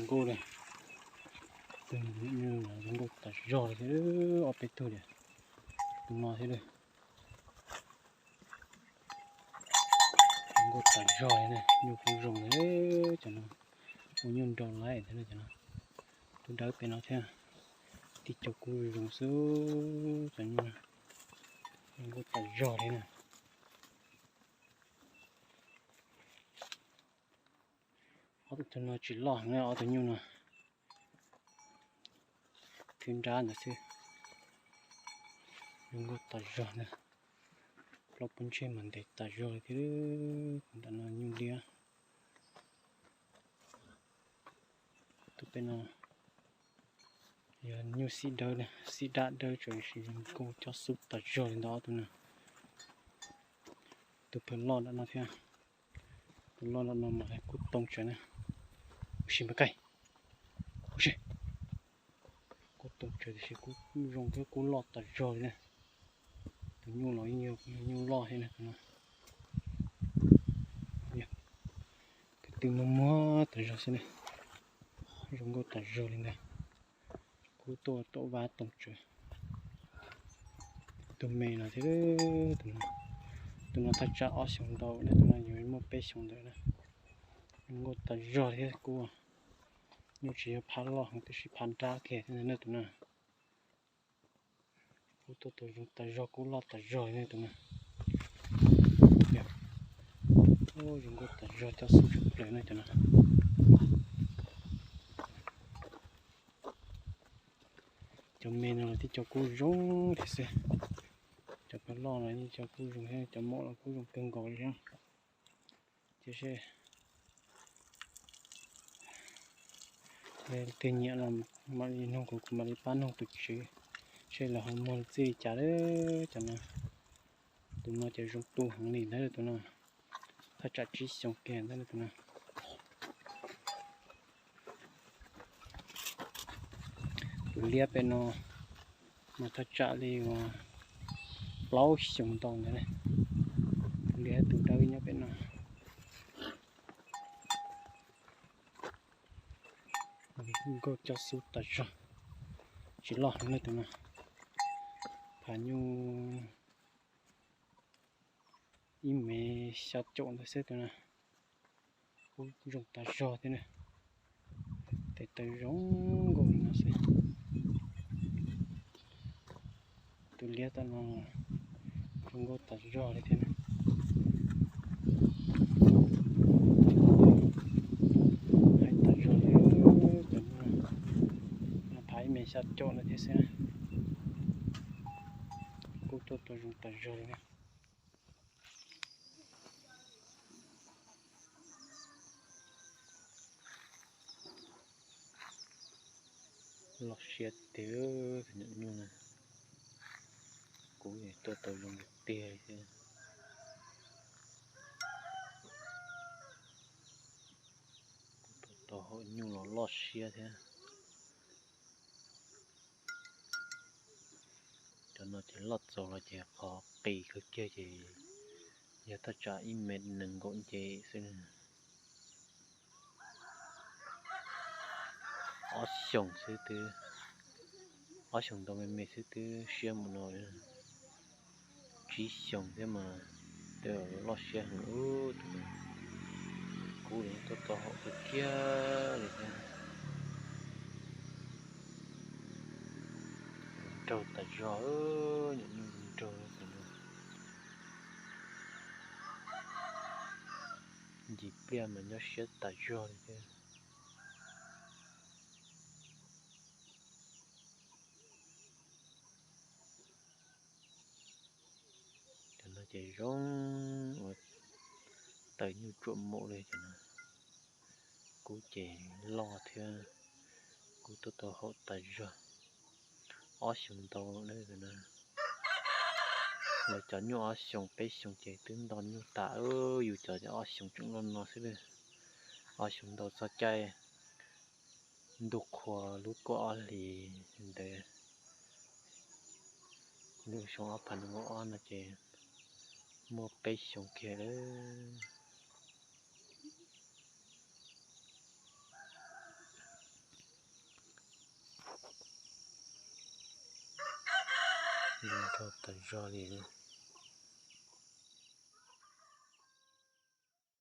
nkauj li. Tus nyuj no zoo nkauj tas zog li thiab, ob peb tug li. Tus no thiab li. Zoo nkauj tas zog li na, nyuj kuj zoo li cov no. Ua nyuj nrau laib thiab cov no. Tus dawb pem no thiab. Tib co kuj zoo xwb, cov nyuj zoo nkauj tas zog li na. Ob tug no tsis loj heev na, ob tug nyuj no. Thwv nrab ntawd xwb. Zoo nkauj tas zog na. Plaub pob ntseg mas ntev tas zog li thiab. Ntawm no nyuj liab. Tus pem no yog nyuj xib dawb, xib dab dawb, tsuas zoo nkauj cob xub tas zog li ntawd ob tug no. Tus pem loj ntawm no thiab. Tus loj ntawm no mas kuj too tsawv na. Ua si npam kaij. Ua si. Kuj too tsawv tiam sis kuj zoo thiab kuj loj tas zog li na. Tus nyuj los yeej yog nyuj loj thiab na tus no. Kwv tw muag muag tas zog xwb na. Zoo nkauj tas zog li ntag. Kuj tuaj tom vab too tsawv. Tus me no thiab, tus no thaj tsam ob xyoos ntau na, tus no yuav muaj peb xyoos ntawd na. Zoo nkauj tas zog li thiab kuj, nyuj tsis yog phab loj heev tiam sis phab nrab kiag thiab na tus no. Kuj tuaj tau zoo tas zog kuj loj tas zog li na tus no. Zoo nkauj tas zog cob xub tshaj plaws na cov no. Cov me no los tib co kuj zoo thiab xwb. Cov pem loj no tib co kuj zoo thiab, cov maum los kuj zoo kawg nkaus li thiab. Ces seb leej twg nyiam los mam li nug kuv, kuv mam li pab nug tus tswv seb lawv ho muag txij li cas lawm cov no. Tus no ces zoo tu heev li ntag tus no, thaj tsam tsib xyoos kiag ntag tus no. Tus liab pem no mas thaj tsam li uas plaub xyoos ntau ntawd. Tus liab tus dawb nyob pem no. Nkauj cob xub tas zog, tsis loj heev na tus no. Phav nyuj ib mev xya caum ntawd xwb tus no. Kuj zoo tas zog thiab na. Tes taw zoo nkauj li no xwb. Tus liab tom no zoo nkauj tas zog li thiab na. Haib tas zog li cov no, phav ib mev xya caum ntawd thiab xwb na. Kuj tuaj tau zoo tas zog li na. Loj siab tiag, tus nyuam nyuj na. Kuv tuaj tau zoo tiag li thiab. Kuv tuaj tau hauv nyuj los loj siab thiab. Cov no ces loj txaus los ces qhov qis kawg kiag ces yog thaj tsam ib mev nees nkaum ntses xwb. Ob xyoos xwb twb, ob xyoos ntau me me xwb twb siab mus no. Tsib xyoos thiab mas twb loj siab heev ub tus no. Kub tuaj tau hauv kawg kiag li thiab. Nraug tas zog, nyuam nyuj nraug tus no. Ncig pliaj mas nyob siab tas zog li thiab. Cov no ces zoo ua taws nyuj tsuam maum li cov no. Kub ces loj thiab, kub tuaj tau haum tas zog. Ob xyoos ntau lawm na. Lawv cov nyuj ob xyoos peb xyoos ces twb nto nyuj tas, yus cov ob xyoos tseem loj no xwb lawm. Ob xyoos ntau txog caij ntuj qhua lub kaum ob hlis ntawd, lub xyoo ob phav nees nkaum ob no ces muaj peb xyoos kiag lawm. Zoo nraug tas zog li.